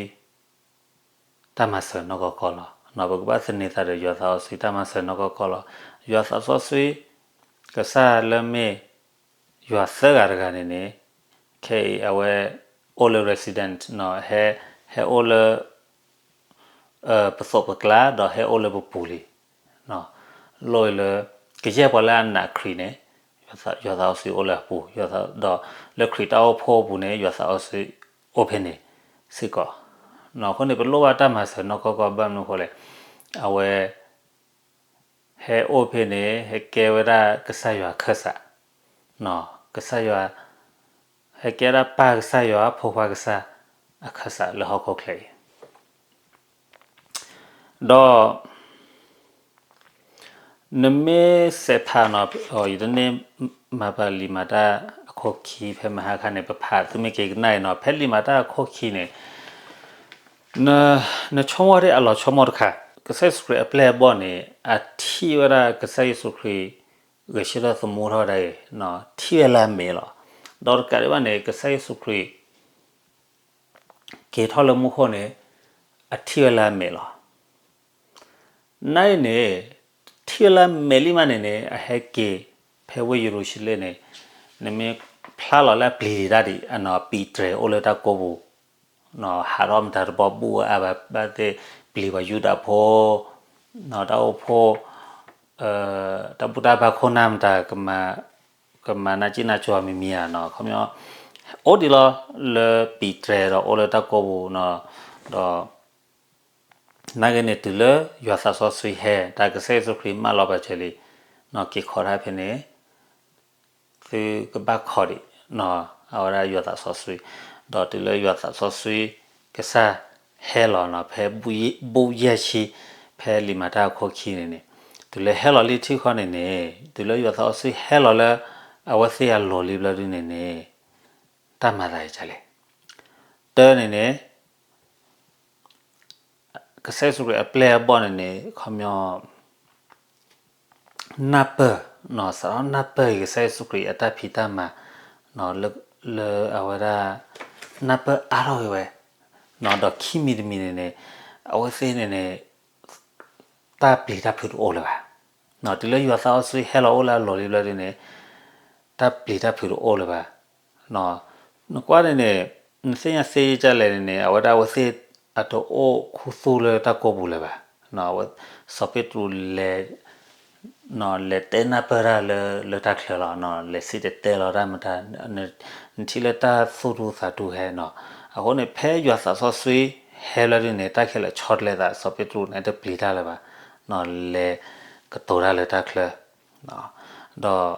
ဆှံ တၢ်မၤစၢၤနီၢ်ကီၢ်ကီၢ်လီၤ. ပကဘၣ်သန့ၤသးဒီးယွၤသးစီဆှံတၢ်မၤစၢၤနီၢ်ကီၢ်ကီၢ်လီၤ. ယွၤသးစီဆှံ ကစၢ်လၢမ့ၢ် ယွၤသၢဂၤတဂၤန့ၣ်န့ၣ် ခဲအံၤအဝဲ အိၣ်လၢ resident နီၤ, ဟဲ, ဟဲအိၣ်လၢ ပသိးပကျါ ဒီးဟဲအိၣ်လၢပပူၤလံ. လိၣ်လၢ ကယဲၢ်ပှၤလၢအနာ်ခရံာ်န့ၣ် ယွၤသးစီဆှံအိၣ်လၢအပူၤ, ဒီးလၢခရံာ်တၢ်အိၣ်ဖှိၣ်အပူၤန့ၣ် ယွၤသးစီဆှံအိၣ်ဖဲန့ၣ်စ့ၢ်ကီး. အဃိန့ၣ် ပလိၣ်ဘၣ်တၢ်မၤစၢၤနီၢ်ကီၢ်ကီၢ် ဘၣ်မနုၤအဃိလဲၣ်, အဝဲ ဟဲအိၣ်ဖဲန့ၣ် ဟဲကဲဝဲဒၣ်ကစၢ်ယွၤအခၢၣ်စး, ကစၢ်ယွၤ, ဟဲကဲဒၣ်ပၢ်ကစၢ်ယွၤ ဖိခွါကစၢ်အခၢၣ်စးလၢဟီၣ်ခိၣ်ချၢအံၤ, ဒီး နမ့ၢ်စဲးဖးနီၤ, ယတန့ၢ်မၤပာ်လံာ်မၤတၢ်အခိၣ်ခံဖဲမဟါခါန့ၣ် ပဖးသုမ့ၢ်က့ၤကနၣ်အံၤနီၤ, ဖဲလံာ်မၤတၢ်အခိၣ်ခံန့ၣ် နဆိကမိၣ်ဒၣ်အလီၤဆိကမိၣ်တခါ, ကစၢ်ယ့ၣ်ၡူးခရံာ်အပျဲၢ်အဘီၣ်န့ၣ် အထံၣ်ဝဲဒၣ်ကစၢ်ယ့ၣ်ၡူးခရံာ် ဂဲၤဆၢထၢၣ်သမူထီၣ်ဝဲဒၣ်အံၤ, ထံၣ်ဝဲလၢအမဲာ်လီၤ. ဒီးတကးဒံးဘၣ်န့ၣ် ကစၢ်ယ့ၣ်ၡူးခရံာ် က့ၤထီၣ်လၢမူခိၣ်န့ၣ် အထံၣ်ဝဲလၢအမဲာ်လီၤ. နာ်အံၤန့ၣ် ထံၣ်ဝဲလၢအမဲာ်လံမးန့ၣ်န့ၣ် အဟဲက့ၤဖဲဝ့ၢ်ယရူၤၡလ့ၣ်န့ၣ်, နမ့ၢ်ဖျါလီၤလၢအပျံၤဒံးတၢ်ဒံး အနီၤ ပံးတြဲၤအိၣ်လၢတၢ်ကိးပူၤ, ဟးထီၣ်မတၤတဘီဘူၣ်အါဘၣ် ဘၣ်သ့ၣ်ပျံၤပှၤယူဒၤဖိ တၢ်အိၣ်ဖှိၣ် တၢ်ဘူၣ်တၢ်ဘါခိၣ်နၢ်မတၤ ကမၤနၢ်ကံၣ်နၢ်ကၠီမံၤမံၤဧါနီၤ, ခီပညီ အိၣ်ဒံးလီၤလၢပံးတြဲၤဒီးအိၣ်လၢတၢ်ကိးပူၤနီၤ, ဒီး နာ်က့န့ၣ် တုၤလၢယွၤသးစီဆှံဟဲ တၢ်ကစၢ်ယ့ၣ်ၡူးခရံာ်မၢလီၤပာ်စၢၤလံ, က့ၤခိးတၢ်ဖဲန့ၣ် သုကဘၣ်ခိးဒံး အဝဲဒၣ်ယွၤသးစီဆှံ, ဒီးတုၤလၢယွၤသးစီဆှံကစၢ်ဟဲလီၤနီၤ ဖဲဘူၣ်ယဲၢ်ဆံ ဖဲလံာ်မၤတၢ်အခိၣ်ခံန့ၣ်န့ၣ်, တုၤလၢဟဲလီၤလံထံၣ်ဃီန့ၣ်န့ၣ် တုၤလၢယွၤသးစီဆှံဟဲလီၤလၢ အဝဲသ့ၣ်အလိၤလံဘျီဒုန့ၣ်န့ၣ် တၢ်မၤသးဒ်လဲၣ်. တၢန့ၣ်န့ၣ် ကစၢ်ယ့ၣ်ၡူးခရံာ်အပျဲၢ်အဘီၣ်န့ၣ်န့ၣ် ခီပညီ နၢ်ပၢၢ်, စးထီၣ်နၢ်ပၢၢ်က့ၤကစၢ်ယ့ၣ်ၡူးခရံာ်အတၢ်ဖံးတၢ်မၤ လၢအဝဲဒၣ် နၢ်ပၢၢ်အါထီၣ်က့ၤဝဲ, ဒီးခံမံၤတမံၤန့ၣ်န့ၣ် အဝဲသ့ၣ်န့ၣ်န့ၣ် တၢ်ပျံၤတၢ်ဖုးတအိၣ်လၢၤဘၣ်. တုၤလၢယွၤသးစီဆှံဟဲလီၤအိၣ်လၢအလိၤလံဘျီဒုန့ၣ် တၢ်ပျံၤတၢ်ဖုးတအိၣ်လၢၤဘၣ်. နကွၢ်န့ၣ်န့ၣ် နသ့ၣ်ညါသ့ဒ်လဲၣ်န့ၣ်န့ၣ် အဝဲဒၣ်အဝဲသ့ၣ်အတအိၣ်ခူသူၣ်လၢတၢ်ကိးပူၤလၢၤဘၣ်. စီၤပ့းတရူးလဲၤ လဲၤတဲနၢ်ပၢၢ်တၢ်လၢတၢ်ချၢလီၤ, လဲၤစံၣ်တဲၤတဲလီၤတၢ်မတၤ, နထံၣ်လၢတၢ်သူၣ်ဒူသးဒူဟဲနီၤ. အဃိန့ၣ် ဖဲယွၤသးစီဆှံဟဲလီၤဒုန့ၣ် တၢ်ခဲလၢာ်ဆီတလဲသး စီၤပ့းတရူးန့ၣ်တပျံၤတၢ်လၢၤဘၣ်, လဲၤကတိၤတၢ်လၢတၢ်ချၢ ဒီး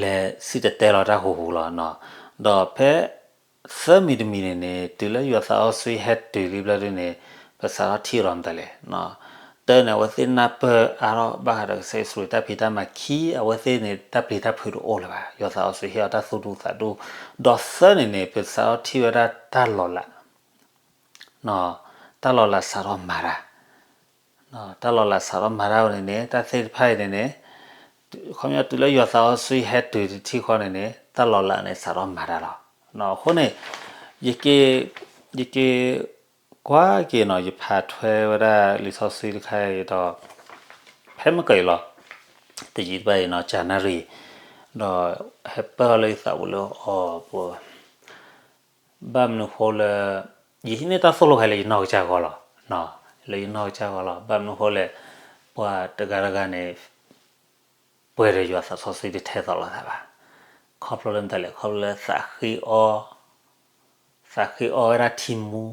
လဲၤစံၣ်တဲၤတဲလီၤတၢ်ဟူးဟူးလီၤ. ဒီးဖဲ သၢမံၤတမံၤန့ၣ်န့ၣ် တုၤလၢယွၤသးစီဆှံဟဲတုၤလံဘျီဒုန့ၣ် ပစးထီၣ်ထံၣ်လီၤမတၤလဲၣ်. တၢန့ၣ် အဝဲသ့ၣ်နၢ်ပၢၢ်အါထီၣ်ဘၣ်ဃးဒီးကစၢ်ယ့ၣ်ၡူးခရံာ်တၢ်ဖံးတၢ်မၤ, ခံ အဝဲသ့ၣ်န့ၣ် တၢ်ပျံၤတၢ်ဖုးတအိၣ်လၢၤဘၣ်, ယွၤသးစီဆှံဟ့ၣ်အီၤတၢ်သူၣ်ဒူသးဒူ, ဒီးသၢန့ၣ်န့ၣ် ပစးထီၣ်ထံၣ်ဝဲဒၣ်တၢ်လီၤလး တၢ်လီၤလးစးထီၣ်မၤတၢ်, တၢ်လီၤလးစးထီၣ်မၤတၢ်န့ၣ်န့ၣ် တၢ်သ့ၣ်တဖၣ်အံၤန့ၣ်န့ၣ် ခီပညီတုၤလၢယွၤသးစီဆှံဟဲတုၤတထံၣ်ဃီန့ၣ်န့ၣ် တၢ်လီၤလးန့ၣ်စးထီၣ်မၤတၢ်လီၤ. အဃိန့ၣ် ယက့ၤ ယက့ၤကွၢ်က့ၤနီၤ ယဖးထွဲဝဲဒၣ်လံာ်စီဆှံတခါအံၤဒီး ဖဲမုၢ်ကီၢ်အံၤလီၤ တယံာ်တဘၣ်အံၤနီၤ ကၠၤနၣ်ရံၣ် ဒီးဟဲပၢၢ်လၢယသးပူၤလၢအီၤပူၤ ဘၣ်မနုၤဃိလၢ ယဟံးန့ၢ်တၢ်သိၣ်လိခဲလၢာ်ယနီၢ်ကစၢ်ဂီၢ်လီၤ. လၢယနီၢ်ကစၢ်ဂီၢ်လီၤ. ဘၣ်မနုၤဃိလဲၣ်, ပှၤတဂၤတဂၤန့ၣ် ပှဲၤဒီးယွၤသးစီဆှံတထဲသိးလိာ်သးဘၣ်. ခီဖျိလၢမတၤလဲၣ်, ခီဖျိလၢသးဃ့အီ သးဃ့အီဝဲဒၣ်ထံမူ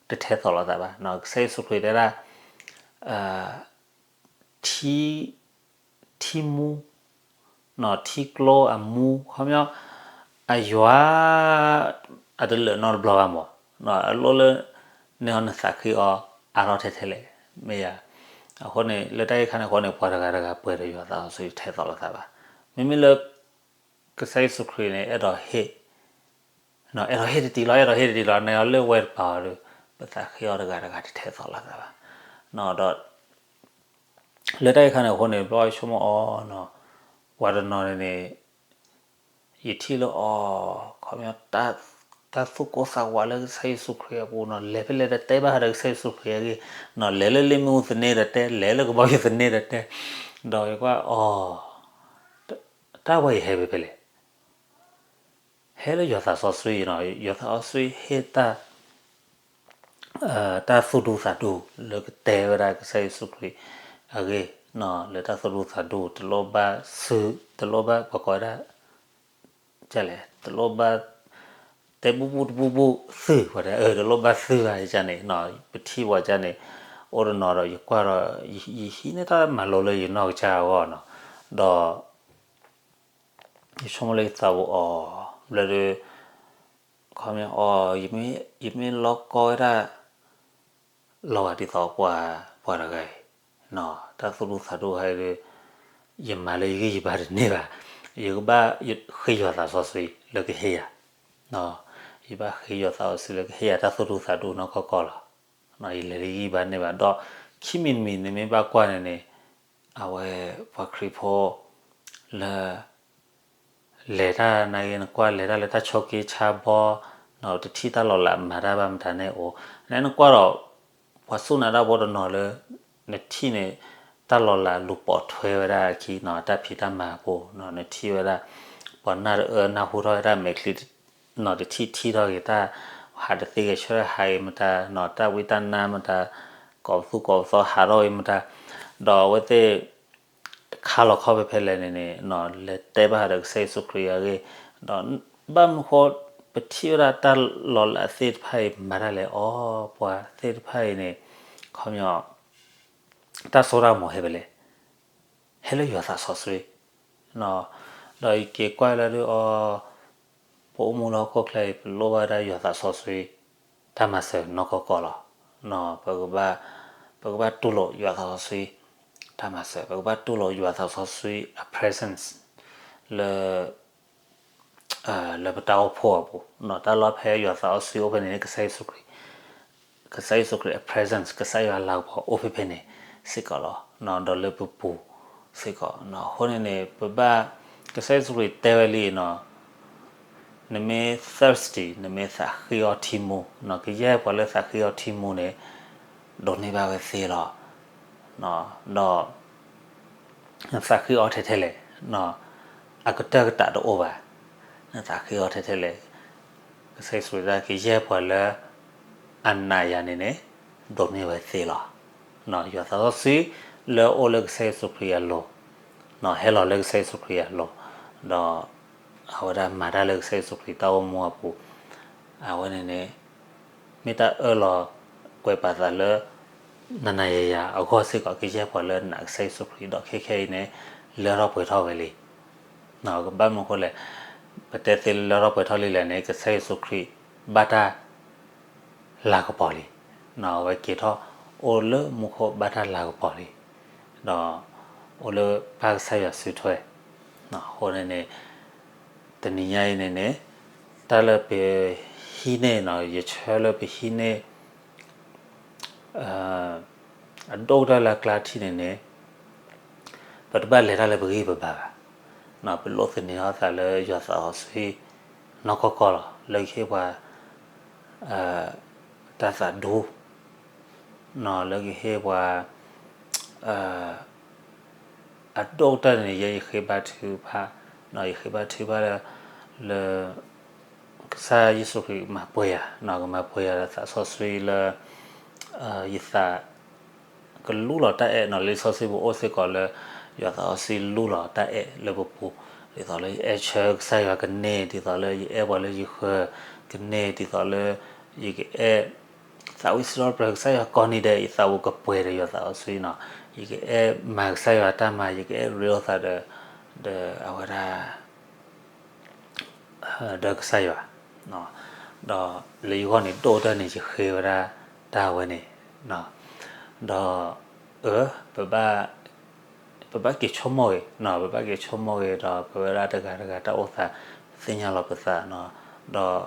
တထဲသိးလိာ်သးဘၣ်. ကစၢ်ယ့ၣ်ၡူးခရံာ်တဲဒၣ် ထံ ထံမူ ထံကျိအမူ ခီပညီ အယွၤ အတလၢာ်နီတဘျီဘၣ်မး, အလိၣ်လၢ နဲအီၤနသးဃ့အီ အါထီၣ်ထဲထဲလဲၣ်, မ့ၢ်ဧါ. အဃိန့ၣ် လၢတၢ်ဂ့ၢ်ခါန့ၣ်အဃိန့ၣ် ပှၤတဂၤတဂၤပှဲၤဒီးယွၤသးစီဆှံတထဲသိးလိာ်သးဘၣ်. မ့မ့ၢ်လၢ ကစၢ်ယ့ၣ်ၡူးခရံာ်န့ၣ် အဲၣ်ဒိးဟ့ၣ် အဲၣ်ဒိးဟ့ၣ်တတံၤလီၤ, အဲၣ်ဒိးဟ့ၣ်တတံၤလီၤ, နဲအီၤလၢဝဲတပၤအီၤဒီး ပသးဃ့အီတဂၤတဂၤတထဲသိးလိာ်သးဘၣ်. ဒီး လၢတၢ်ဂ့ၢ်ခါန့ၣ်အဃိန့ၣ် ဘျီယဆိကမိၣ်အီၤနီၤ, ပှၤတနီၤန့ၣ်န့ၣ် ယထံၣ်လၢအီၤ ခီပညီ တၢ်သူၣ်ကိၢ်သးဝးလၢကစၢ်ယ့ၣ်ၡူးခရံာ်အပူၤနီၤ, လဲၤဖဲလဲၣ်တတဲဘၣ်ဃးဒီးကစၢ်ယ့ၣ်ၡူးခရံာ်အဂ့ၢ်, လဲၤလၢလ့ၣ်မ့ၣ်အူသန့တတဲ, လဲၤလၢကဘီယူၤသန့တတဲ, ဒီးယကွၢ်အီၤ တၢ်ဝဲအံၤဟဲဖဲလဲၣ် ဟဲလၢယွၤသးစီဆှံနီၤ, ယွၤသးစီဆှံဟ့ၣ်တၢ် တၢ်သူၣ်ဒူသးဒူလၢကတဲဝဲဒၣ်ကစၢ်ယ့ၣ်ၡူးခရံာ်အဂ့ၢ်, လၢတၢ်သူၣ်ဒူသးဒူ တလိၣ်ဘၣ်သု, တလိၣ်ဘၣ်ပှၤကိးဝဲဒၣ် လဲၣ်, တလိၣ်ဘၣ် တဲဘူၣ်ဘူၣ်တဘူၣ်ဘူၣ်သုးဝဲဒၣ်, တလိၣ်ဘၣ်သုးဘၣ်န့ၣ်, ပထံၣ်ဝဲဒၣ်န့ၣ် အိၣ်တနီၤဒီး ယကွၢ်ဒီး ယဟံးန့ၢ်တၢ်မၤလိလၢယနီၢ်ကစၢ်အဂီၢ်နီၤ, ဒီး ယဆိကမိၣ်လၢယသးဝံၤအီၤ ဘျီဒီး ခီပညီအီၤ ယမ့ၢ်လီၤကီဝဲဒၣ် လီၤဂာ်ဒ်သိးပှၤတဂၤအံၤ, တၢ်သူၣ်ဒူသးဒူဟဲဒီး ယမၤလၢယဂံၢ်ယဘါတန့ၢ်ဘၣ်, ယကဘၣ်ဃ့ယွၤသးစီဆှံလၢကဟ့ၣ်ယၤ, ယဘၣ်ဃ့ယွၤသးစီဆှံလၢကဟ့ၣ်ယၤတၢ်သူၣ်ဒူသးဒူနီၢ်ကီၢ်ကီၢ်လီၤ. ယလဲၤလၢယဂံၢ်ဘါတန့ၢ်ဘၣ်, ဒီးခံမံၤတမံၤန့ၣ်မ့ၢ်ဘၣ်ကွၢ်န့ၣ်န့ၣ် အဝဲပှၤခရံာ်ဖိ လၢ လဲၤတၢ်နာ်က့ နကွၢ်လဲၤတၢ်လၢတၢ်ဆိးက့ဆါဘီ, တထံၣ်တၢ်လီၤလးမၤတၢ်ဘၣ်မတၤန့ၣ်အိၣ်, နကွၢ်ဒီး ပှၤစူၢ်နာ်တၢ်ဖိတနီၤလၢ နထံၣ်န့ၣ် တၢ်လီၤလးလူၤပိာ်ထွဲဝဲဒၣ်အခံနီၤ, တၢ်ဖံးတၢ်မၤအပူၤ, နထံၣ်ဝဲဒၣ် ပှၤနၢ်တအၢနၢ်ဟူထီၣ်ဝဲဒၣ်မဲာ်ချံ နီၤ, တထံၣ်ထံထီၣ်က့ၤတၢ် ဟးတသ့က့ၤဆၢထၢၣ်ဟးက့ၤမတၤနီၤ, တၢ်ဝံတၢ်နါမတၤ ကိးပသူကိးပသီဟးထီၣ်က့ၤမတၤ, ဒီးအဝဲသ့ၣ် တခါလီၤခီၣ်ဖဲဖဲလဲၣ်န့ၣ်န့ၣ် လဲၤတဲဘၣ်ဃးဒီးကစၢ်ယ့ၣ်ၡူးခရံာ်အဂ့ၢ်, ဒီးဘၣ်မနုၤဃိ ပထံၣ်ဝဲဒၣ်တၢ်လီၤလးသ့ၣ်တဖၣ်အံၤမၤတၢ်လဲၣ်အီၤ, ပှၤသ့ၣ်တဖၣ်အံၤန့ၣ် ခီပညီ တၢ်စိတၢ်ကမီၤဟဲဖဲလဲၣ်, ဟဲလၢယွၤသးစီဆှံ ဒီးယက့ၤကွၢ်လၢဒုးအီၤ, ပအိၣ်မူလၢဟီၣ်ခိၣ်ချၢအံၤ ပလိၣ်ဘၣ်ဝဲဒၣ်ယွၤသးစီဆှံ တၢ်မၤစၢၤနီၢ်ကီၢ်ကီၢ်လီၤ. ပကဘၣ်တူၢ်လိာ်ယွၤသးစီဆှံ တၢ်မၤစၢၤ, ပကဘၣ်တူၢ်လိာ်ယွၤသးစီဆှံအ presence လၢ လၢပတၢ်အိၣ်ဖှိၣ်အပူၤ, တၢ်လီၢ်ဖဲယွၤသးစီဆှံအိၣ်ဖဲန့ၣ် ကစၢ်ယ့ၣ်ၡူးခရံာ် ကစၢ်ယ့ၣ်ၡူးခရံာ်အ presence ကစၢ်ယွၤလၤကပီၤအိၣ်ဖဲဖဲန့ၣ်စ့ၢ်ကီးလီၤ. ဒီးလၢပပူၤစ့ၢ်ကီး, အဃိန့ၣ်န့ၣ် ပဘၣ် ကစၢ်ယ့ၣ်ၡူးခရံာ်တဲဝဲလံနီၤ, နမ့ၢ် thirsty နမ့ၢ်သးဃ့အီထံမူ, ကယဲၢ်ပှၤလၢသးဃ့အီထံမူန့ၣ် ဒိးန့ၢ်ဘၣ်ဝဲသ့လီၤ. ဒီး နသးဃ့အီထဲထဲလဲၣ်, အကတၢၢ်ကတးတအိၣ်ဘၣ်, နသးဃ့အီထဲထဲလဲၣ်, ကစၢ်ယ့ၣ်ၡူးခရံာ်တဲ ကယဲၢ်ပှၤလၢအနာ်ယၤန့ၣ်န့ၣ် ဒိးန့ၢ်ဝဲသ့လီၤ. ယွၤသးစီဆှံလၢအအိၣ်လၢကစၢ်ယ့ၣ်ၡူးခရံာ်အလိၤ, ဟဲလီၤလၢကစၢ်ယ့ၣ်ၡူးခရံာ်အလိၤ, ဒီးအဝဲဒၣ်မၤတၢ်လၢကစၢ်ယ့ၣ်ၡူးခရံာ်တၢ်အိၣ်မူအပူၤ, အဝဲန့ၣ်န့ၣ် မ့ၢ်တၢ်အၢၣ်လီၤကွဲးပာ်သးလၢ နၤနၤယၤယၤအဂီၢ်စ့ၢ်ကီး ကယဲၢ်ပှၤလၢနာ်ကစၢ်ယ့ၣ်ၡူးခရံာ်ဒီးခဲခဲအံၤန့ၣ် လၢထီၣ်ပှဲၤထီၣ်ဝဲလံ. ကဘၣ်မနုၤဃိလဲၣ်, ပတဲသ့လၢလၢထီၣ်ပှဲၤထီၣ်လံလဲၣ်န့ၣ် ကစၢ်ယ့ၣ်ၡူးခရံာ်ဘၣ်တၢ်လၤကပီၤလံ. အဝဲက့ၤထီၣ်အိၣ်လၢမူခိၣ်ဘၣ်တၢ်လၤကပီၤလံ, ဒီးအိၣ်လၢပၢ်ကစၢ်ယွၤစုထွဲ, အဃိန့ၣ်န့ၣ် တနံၤညါအံၤန့ၣ်န့ၣ် တၢ်လၢပဟံးန့ၢ်နီၤ, ယဆၢလၢပဟံးန့ၢ် အဒိၣ်ကတၢၢ်လၢအကျါထံးန့ၣ်န့ၣ် ပတဘၣ်လဲၤတၢ်လၢပဂံၢ်ပဘါဘၣ်. ပလိၣ်သန့ၤထီၣ်သးလၢယွၤသးစီဆှံ နီၢ်ကီၢ်ကီၢ်လီၤ. လၢကဟ့ၣ်ပှၤ တၢ်သးဒူ လၢကဟ့ၣ်ပှၤ အဒိၣ်ကတၢၢ်န့ၣ် ယဲယဃ့ဘါထုကဖၣ်, ယဃ့ဘါထုကဖၣ်လၢ လၢ ကစၢ်ယ့ၣ်ၡူးခရံာ်ကမၤပှဲၤယၤ, ကမၤပှဲၤယၤဒီးသးစီဆှံလၢ ယသး ကလူလီၤတၢ်အဲၣ်နီၤ, လံာ်စီဆှံပူၤအိၣ်စ့ၢ်ကီးလၢ ယွၤသးစီဆှံလူလီၤတၢ်အဲၣ်လၢပပူၤ, ဒ်သိးလၢယအဲၣ်ဆၢကစၢ်ယွၤကန့ၢ်, ဒ်သိးလၢယအဲၣ်ပှၤလၢယဃၢၤကန့ၢ်, ဒ်သိးလၢ ယကအဲၣ် သးဝံၣ်စံးထီၣ်ပတြၢၤကစၢ်ယွၤကိးနံၤဒဲး ယသးပူၤကပှဲၤဒီးယွၤသးစီဆှံနီၤ, ယကအဲၣ်မၤကစၢ်ယွၤတၢ်မၤ, ယကအဲၣ်ရ့လိာ်သးဒီး ဒီးအဝဲဒၣ် ဒီးကစၢ်ယွၤ, ဒီးလၢယဂီၢ်န့ၣ် ဒိၣ်ကတၢၢ်န့ၣ် ယဃ့ဝဲဒၣ်တၢ်ဝဲန့ၣ်, ဒီး အၢ ပဘၣ် ပဘၣ်က့ၤဆိကမိၣ်ဂ့ၤ, ပဘၣ်က့ၤဆိကမိၣ်ဂ့ၤဒီး ပဝဲဒၣ်တဂၤတဂၤတၢ်အိၣ်သး ပသ့ၣ်ညါလီၤပသး, ဒီး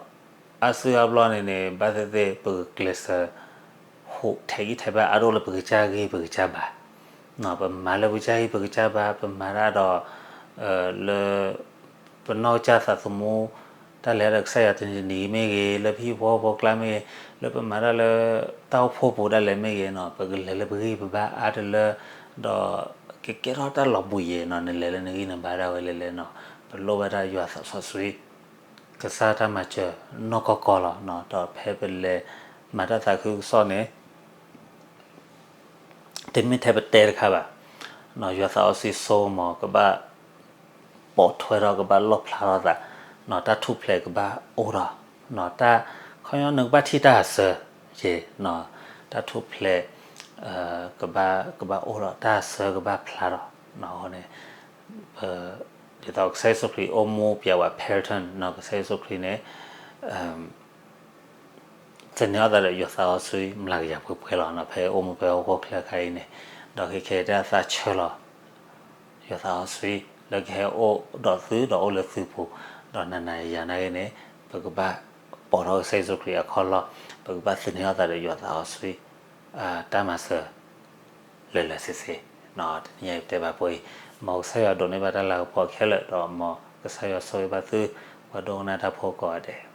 အါစုအါဘျီန့ၣ်န့ၣ် ဘၣ်သ့ၣ်သ့ၣ် ပကကျဲးစၢး ဟူးထဲးဂံၢ်ထဲးဘါအါဒိၣ်လၢပကစၢ်ဂံၢ်ပကစၢ်ဘါ, ပမၤလၢပကစၢ်ဂံၢ်ပကစၢ်ဘါ, ပမၤတၢ်ဒီး လၢ ပနီၢ်ကစၢ်သးသမူ တၢ်လဲၤဒီးကစၢ်ယွၤတနံၤတနံၤမ့ၢ်ဂ့ၤ, လၢပဟံၣ်ဖိဃီဖိကျါမ့ၢ်ဂ့ၤ, လၢပမၤတၢ်လၢ တၢ်အိၣ်ဖှိၣ်ပူၤဒၣ်လဲာ်မ့ၢ်ဂ့ၤနီၤ, ပကလဲၤလၢပဂံၢ်ပဘါအါတလၢ, ဒီးကကဲထီၣ်တၢ်လီၤဘှံးယံၤနီၤ, နလဲၤလၢနဂံၢ်နဘါဒၣ်ဝဲလဲၣ်လဲၣ်နီၤ, ပလိၣ်ဘၣ်တၢ်ယွၤသးစီဆှံ ကစၢ်တၢ်မၤစၢၤနီၢ်ကီၢ်ကီၢ်လီၤ. ဒီးဖဲပလဲၤမၤတၢ်သးခုကစီၣ်န့ၣ် တမ့ၢ်ထဲပတဲတခါဘၣ်, ယွၤသးစီဆှံစိကမီၤ ကဘၣ်ပိာ်ထွဲထီၣ် ကဘၣ်လီၣ်ဖျါထီၣ်သး, တၢ်ထူၣ်ဖျဲးကဘၣ်အိၣ်ထီၣ်, တၢ် ခီပညီနကဘၣ်ထံၣ်တၢ်အစၢ, ယ့, တၢ်ထူၣ်ဖျဲး ကဘၣ် ကဘၣ်အိၣ်ထီၣ် တၢ်အစၢကဘၣ်ဖျါထီၣ်, အဃိန့ၣ် ဒ်သိးကစၢ်ယ့ၣ်ၡူးခရံာ်အိၣ်မူပျဲဝဲ pattern ကစၢ်ယ့ၣ်ၡူးခရံာ်န့ၣ် သန့ၤအီၣ်သးဒီးယွၤသးစီဆှံ မျးကယၤပှဲၤပှဲၤလီၤ ဖဲအိၣ်မူဖဲဟီၣ်ခိၣ်ချၢခါအံၤန့ၣ်, ဒီးခဲခဲတၢ်သးဆၢလီၤ ယွၤသးစီဆှံ လၢကဟဲအိၣ်ဒီးသုဒီးအိၣ်လၢသုပူၤ, ဒီးနၤနၤယၤနာ်ဂ့ၤန့ၣ် ပကဘၣ်ပိာ်ထီၣ်ကစၢ်ယ့ၣ်ၡူးခရံာ်အခီၣ်လီၢ်, ပကဘၣ်သန့ၤအီၣ်သးဒီးယွၤသးစီဆှံ တၢ်မၤစၢၤ လၢာ်လၢာ်ဆ့ဆ့, တနံၤအံၤပတဲဘၣ်ပှဲၤအံၤ, မ်ကစၢ်ယွၤဒိးန့ၢ်ဘၣ်တၢ်လၤကပီၤခဲလၢာ် ဒီးမ်ကစၢ်ယွၤဆိၣ်ဂ့ၤဘၣ်သု ပှၤဒိကနၣ်တၢ်ဖိကိးဂၤဒဲး.